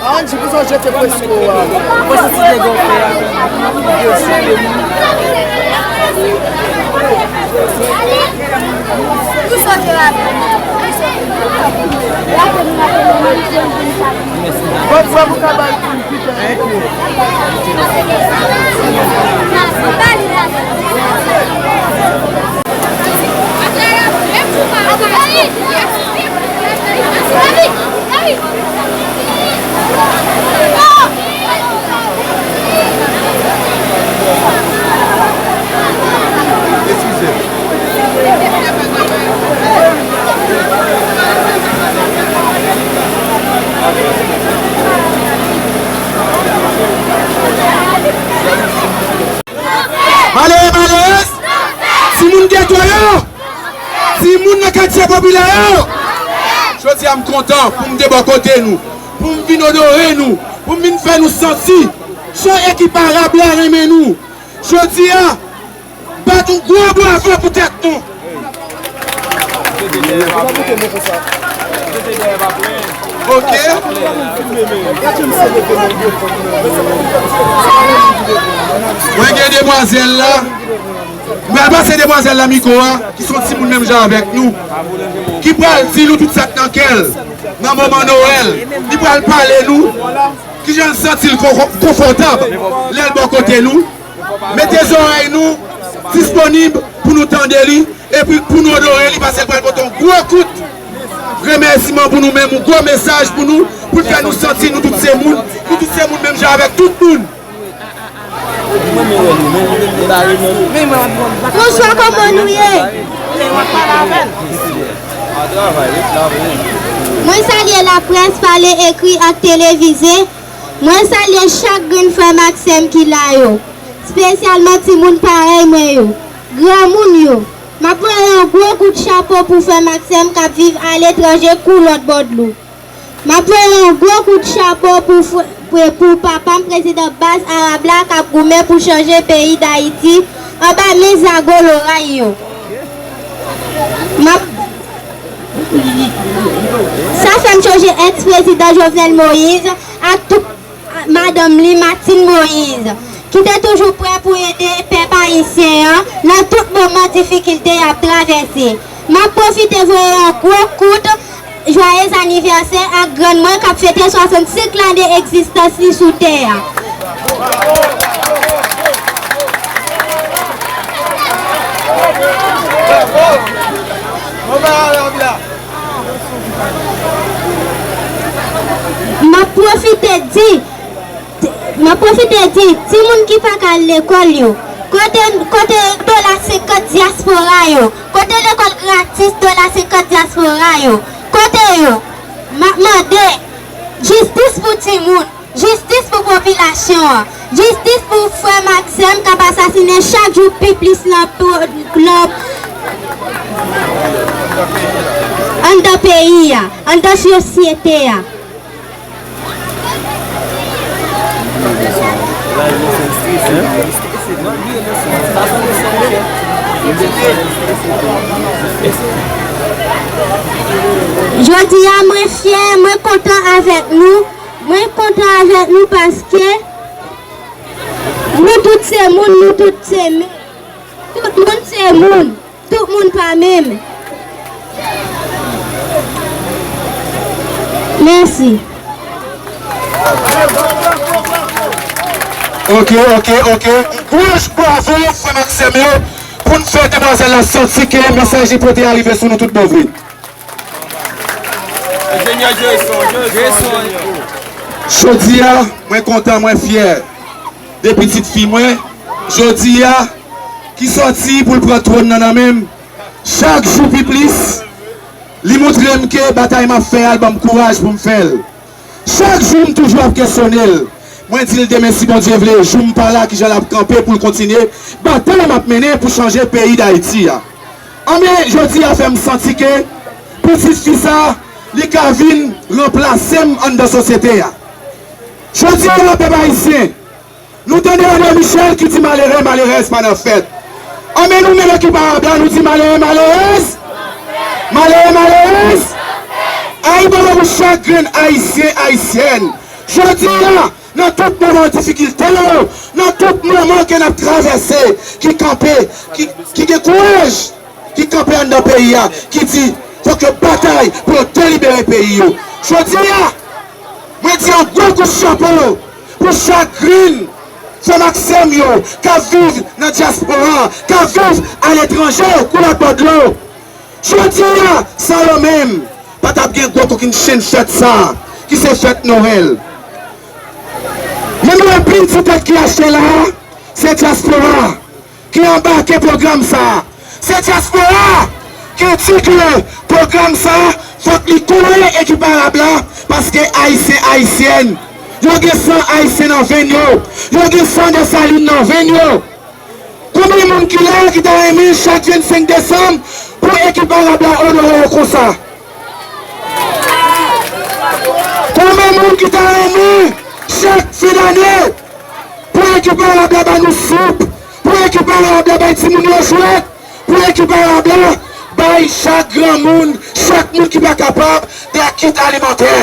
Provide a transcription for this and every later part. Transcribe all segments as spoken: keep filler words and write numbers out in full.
Ann di pou sa w jete pwesko a. Pwesko si te gonfle a. Bon, bon, pou ka bay. Malere, malerèz, timoun geto yo, timoun nan katye popilè yo. Jodi a, m kontan pou m te bò kote nou, pou m vin onore nou, pou m vin fè nou santi jan ekip Arab la renmen nou. Jodi a, bat yon gwo bravo pou tèt nou. Ok. Mwen gen demwazèl la. Mwen pral pase demwazèl la mikwo a, ki se yon timoun menm jan avèk nou, ki pral di nou tout sa k nan kè l nan moman Nwèl. Li pral pale nou kijan l santi l kon-, konfòtab lè l bò kote nou. Mete zòrèy nou disponib pou nou tande li, epi pou nou onore li, paske l pral pote yon gwo kout remèsiman pou nou menm, yon gwo mesaj pou nou, pou l fè nou santi nou tout se moun, nou tout se moun menm jan avèk tout moun. Bonswa, kòman nou ye? Mwen salye laprès, pale, ekri ak televize. Mwen salye chak grenn frè m ak sè m ki la yo, espesyalman timoun parèy mwen yo, granmoun yo. M ap voye yon gwo kout chapo pou frè m ak sè m k ap viv aletranje kou lòt bò dlo. M ap voye yon gwo kout chapo pou fr-, pou, pou papa m, prezidan baz Arab la, k ap goumen pou chanje peyi Dayiti anba men zago loray yo. M ap, sa fè m sonje èks prezidan Jovenel Moïse ak tout madanm li, Martine Moïse, ki te toujou prè pou ede pèp ayisyen an nan tout moman difikilte y ap travèse. M ap pwofite voye yon gwo kout jwayez anivèsè ak grann mwen k ap fete swasannsenk lane egzistans li sou tè a. M ap pwofite di, m ap pwofite di, timoun ki pa ka al lekòl yo, kote, kote dola senkant dyaspora yo, kote lekòl gratis dola senkant dyaspora yo, kote yo? M ap mande jistis pou timoun. Jistis pou popilasyon an. Jistis pou frè m ak sè m k ap asasinen chak jou pi plis nan po-, nan, anndan peyi a, anndan sosyete a. Jodi a, mwen fyè, mwen kontan avèk nou. Mwen kontan avèk nou paske nou tout se moun, nou tout se menm. Tout moun se moun, tout moun pa menm. Mèsi. Ok, ok, ok. Gwo bravo, frè m ak sè m yo, pou n fè demwazèl la santi ke mesaj li pote a rive sou nou tout bon vre. Enjenyè Jason, Jason. Jodi a, mwen kontan, mwen fyè de pitit fi mwen, jodi a, ki sòti pou l pran twòn nan nan men m. Chak jou pi plis, li montre m ke batay m ap fè a, l ban m kouraj pou m fè l. Chak jou, m toujou ap kesyone l. Mwen di l, demen, si Bondye vle, jou m pa la, kijan l ap kanpe pou l kontinye batay m ap mennen pou chanje peyi Dayiti a. Anben, jodi a fè m santi ke pitit fi sa a, li ka vin ranplase m anndan sosyete a. Jodi a, pèp ayisyen, nou tande André Michel ki di malere, malerèz pa nan fèt. Anben, nou menm ekip Arab la, nou di malere, malerèz, Chak grenn Ayisyen, Ayisyèn, jodi a, nan tout moman difikilte yo, nan tout moman ke n ap travèse, ki kanpe, ki, ki gen kouraj, ki kanpe anndan peyi a, ki di, fòk yo batay pou yo delibere peyi yo. Jodi a, mwen di yon gwo kout chapo pou chak grenn frè m ak sè m yo k ap viv nan dyaspora, k ap viv aletranje, kou lòt bò dlo. Jodi a, san yo menm, pa t ap gen gwo kokenn chenn fèt sa a, ki se fèt Nwèl. Men nou anpil ti tèt ki achte la a, se dyaspora ki anbake pwogram sa a. Se dyaspora ki di ke pwogram sa a, fòk li kolore ekip arab la, paske Ayisyen, Ayisyèn, yo gen san Ayisyen nan venn yo, yo gen san Desalin nan venn yo. Konbyen moun ki la ki ta renmen chak vennsenk desanm pou ekip arab la onore yo konsa? Konbyen moun ki ta renmen chak fen dane pou ekip arab la ba nou soup, pou ekip arab la bay timoun yo jwèt, pou ekip arab la bay chak granmoun, chak moun ki pa kapab, de kit alimantè?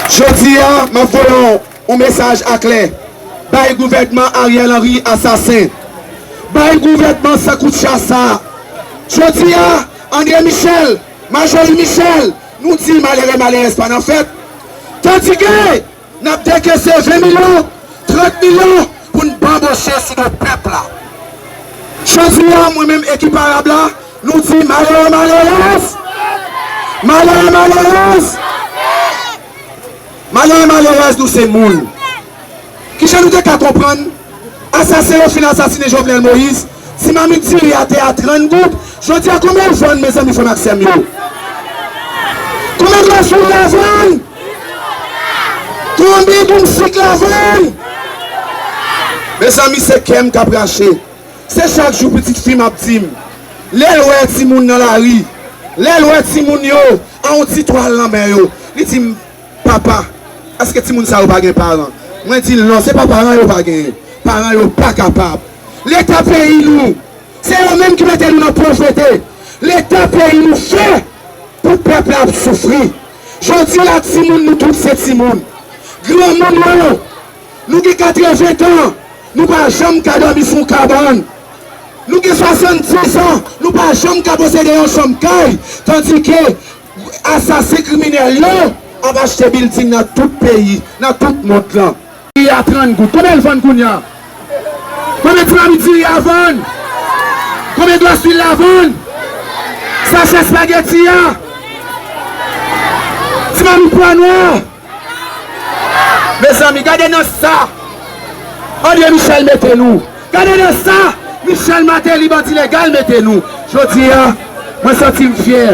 Jodi a, m ap voye yon yon mesaj aklè bay gouvènman Ariel Henry asasen, bay gouvènman sankoutcha sa a. Jodi a, André Michel, Majorie Michel, nou di malere malerèz pa nan fèt. Tandike n ap dekese ven milyon, trant milyon pou n banboche sou do pèp la. Jodi a, mwen menm ekip arab la, nou di malere malerèz, malere malerèz. Malere malerèz, nou se moun. Kijan nou te ka konprann asasen yo fin asasinen Jovenel Moïse, ti mamit diri a te a trant goud, jodi a konbyen l vann, mezanmi, frè m ak sè m yo? Konbyen glas lwil la vann? Konbyen goum sik la vann? Mezanmi, se kè m k ap rache. Se chak jou pitit fi m ap di m, lè l wè timoun nan lari, lè l wè timoun yo a yon ti twal nan men yo, li di m, papa, èske timoun sa yo pa gen paran? Mwen di l, non, se pa paran yo pa genyen. Paran yo pa kapab. Leta peyi nou, se yo menm ki mete nou nan povrete. Leta peyi nou fè pou pèp la ap soufri. Jodi a, timoun nou tout se timoun. Granmoun yo, nou gen katreven tan, nou pa janm ka dòmi sou yon kabann. Nou gen swasanndis an, nou pa janm ka posede yon chanm kay, tandike asasen kriminèl yo ap achte bilding nan tout peyi, nan tout mond lan. Diri a trant goud. Konbyen l vann kounye a? Konbyen ti mamit diri a vann? Konbyen glas lwil la vann? Sachè espageti a? Ti mamit pwa nwa? Mezanmi, gade nan sa André Michel mete nou. Gade nan sa Michel Martelly, bandi legal, mete nou. Jodi a, mwen santi m fyè.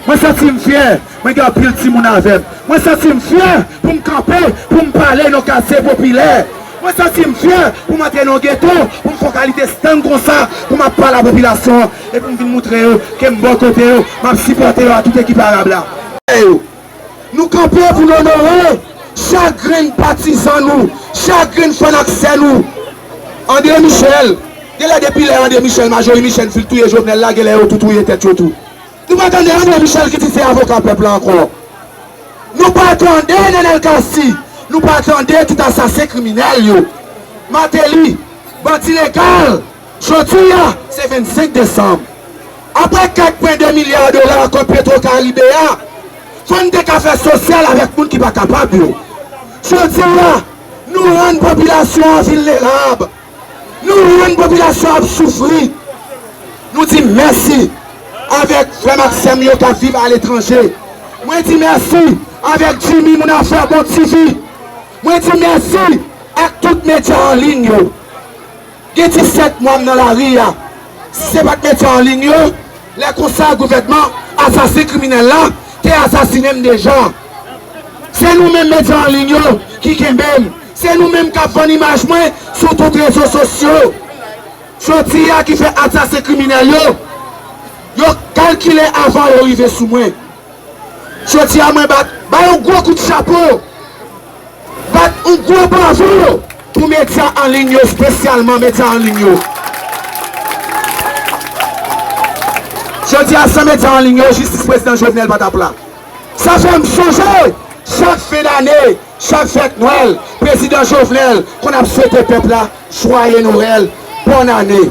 Mwen santi m fyè. Mwen gen anpil timoun avè m. Mwen santi m fyè pou m kanpe, pou m pale nan katye popilè. Mwen santi m fyè pou m antre nan yon geto, pou m fè yon kalite stand konsa, pou m ap pale a popilasyon an, e pou m vin moutre yo ke m bò kote yo, m ap sipòte yo a tout ekip arab la. Nou kanpe pou n onore chak grenn patizan nou, chak grenn fanatisyen nou. André Michel, genlè depi lè André Michel, Majorie Michel fin touye Jovenel la, genlè yo tou touye tèt yo tou. Nou pa tande André Michel ki di se avoka pèp la ankò. Nou pa tande Nenel Cassy, nou pa tande tout asasen kriminèl yo. Martelly, bandi legal, jodi a, se vennsenk desanm. Apre kat pwen de milya dola kont Petro Caribe a, fò n te ka fè sosyal avèk moun ki pa kapab yo. Jodi a, nou rann popilasyon an vilnerab. Nou rann popilasyon ap soufri. Nou di mèsi avèk frè m ak sè m yo k ap viv aletranje. Mwen di mèsi avèk Jimmy, moun afè Bon T V. Mwen di mèsi ak tout medya an liy yo. Gen disèt mwa m nan lari a. Si se pa t medya an liy yo, lè konsa gouvènman asasen kriminèl la te asasinen m deja. Se nou menm medya an liy yo ki kenbe m. Se nou menm k ap vann imaj mwen sou tout rezo sosyo. Jodi a ki fè asasen kriminèl yo, yo kalkile avan yo rive sou mwen. Jodi a mwen bat, bay yon gwo kout chapo, bat yon gwo bravo pou medya an liy yo, espesyalman medya an liy yo. Jodi a, san medya an liy yo, jistis prezidan Jovenel pa t ap la. Sa fè m sonje, chak fen dane, chak fèt Nwèl, prezidan Jovenel konn ap swete pèp la Joyeux Noël, bòn ane.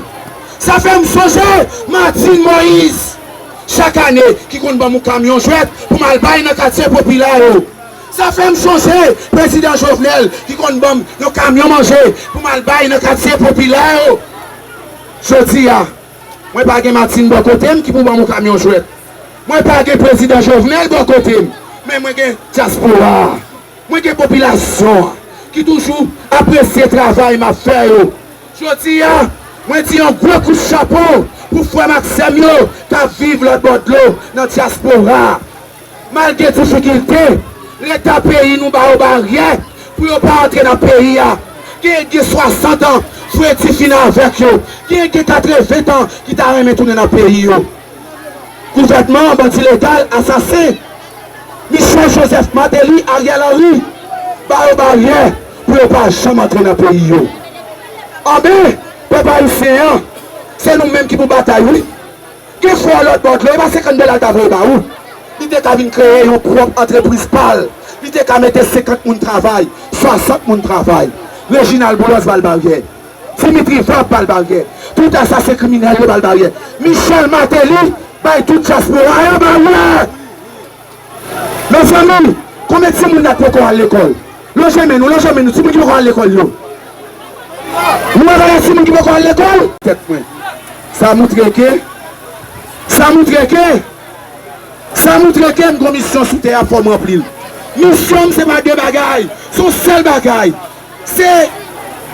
Sa fè m sonje Martine Moïse, chak ane, ki konn ban m yon kamyon jwèt pou m al bay nan katye popilè yo. Sa fè m sonje prezidan Jovenel ki konn ban m yon kamyon manje pou m al bay nan katye popilè yo. Jodi a, mwen pa gen Martine bò kote m ki pou ban m yon kamyon jwèt. Mwen pa gen prezidan Jovenel bò kote m, men mwen gen dyaspora a. Mwen gen popilasyon an ki toujou apresye travay m ap fè yo. Jodi a, mwen di yon gwo kout chapo pou frè m ak sè m yo k ap viv lòt bò dlo nan dyaspora a. Malgre difikilte, Leta peyi nou ba yo baryè pou yo pa antre nan peyi a. Genyen gen swasant an, fredi fin avèk yo. Genyen gen katreven an ki ta renmen tounen nan peyi yo. Gouvènman an, bandi legal, asasen, Michel Joseph Martelly, Ariel Henry, ba yo baryè pou yo pa janm antre nan peyi yo. Anben, pèp ayisyen an, se nou menm ki pou batay, wi. Gen frè w lòt bò dlo, e pa senkant dola l ta voye ba ou. Li te ka vin kreye yon pwòp antrepriz pa l. Li te ka mete senkant moun travay, swasant moun travay. Reginald Boulos ba l baryè. Dimitri Vorbe ba l baryè. Tout asasen kriminèl yo ba l baryè. Michel Martelly bay tout dyaspora yo baryè. Mezanmi, konbyen timoun n ap poko al lekòl? Lonje men nou, lonje men nou, timoun ki poko al lekòl yo. Nou wè valè timoun ki poko al lekòl? Tèt mwen. Sa moutre ke, sa moutre ke, sa moutre ke m gon misyon sou tè a, fò m ranpli l. Misyon m se pa de bagay, se yon sèl bagay. Se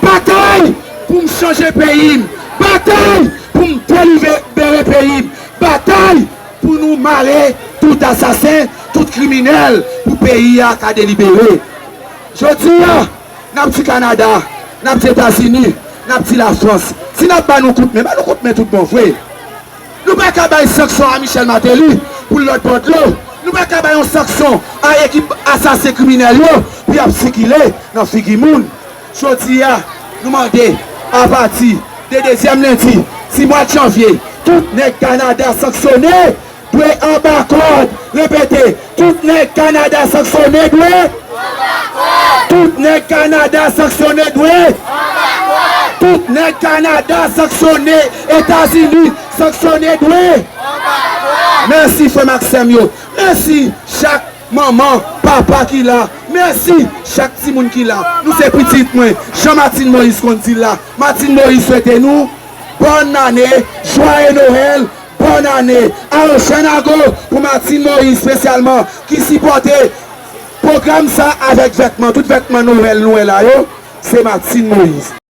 batay pou m chanje peyi m, batay pou m delibere peyi m, batay pou nou mare tout asasen, tout kriminèl, pou peyi a ka delibere. Jodi a, n ap di Kanada, n ap di Etazini, n ap di Lafrans. Si n ap ba nou kout men, ba nou kout men tout bon vre. Nou pa ka bay sanksyon a Michel Martelly pou lòt bò dlo. Nou pa ka bay yon sanksyon a ekip asasen kriminèl yo pou y ap sikile nan figi moun. Jodi a, nou mande, apati de dezyèm lendi ti mwa janvye, tout nèg Kanada sanksyone dwe anba kòd. Repete, tout nèg Kanada sanksyone dwe. Tout nèg Kanada sanksyone dwe. Tout nèg Kanada sanksyone, Etazini sanksyone dwe. Mèsi frè m ak sè m yo. Mèsi chak manman, papa ki la. Mèsi chak timoun ki la. Nou se pitit mwen. Jan Martine Moïse konn di l la. Martine Moïse swete nou bòn ane, jwaye Nwèl, bòn ane. Ayo Chènago pou Martine Moïse espesyalman ki sipòte pwogram sa avèk vètman. Tout vètman Nwèl nou wè la yo, se Martine Moïse.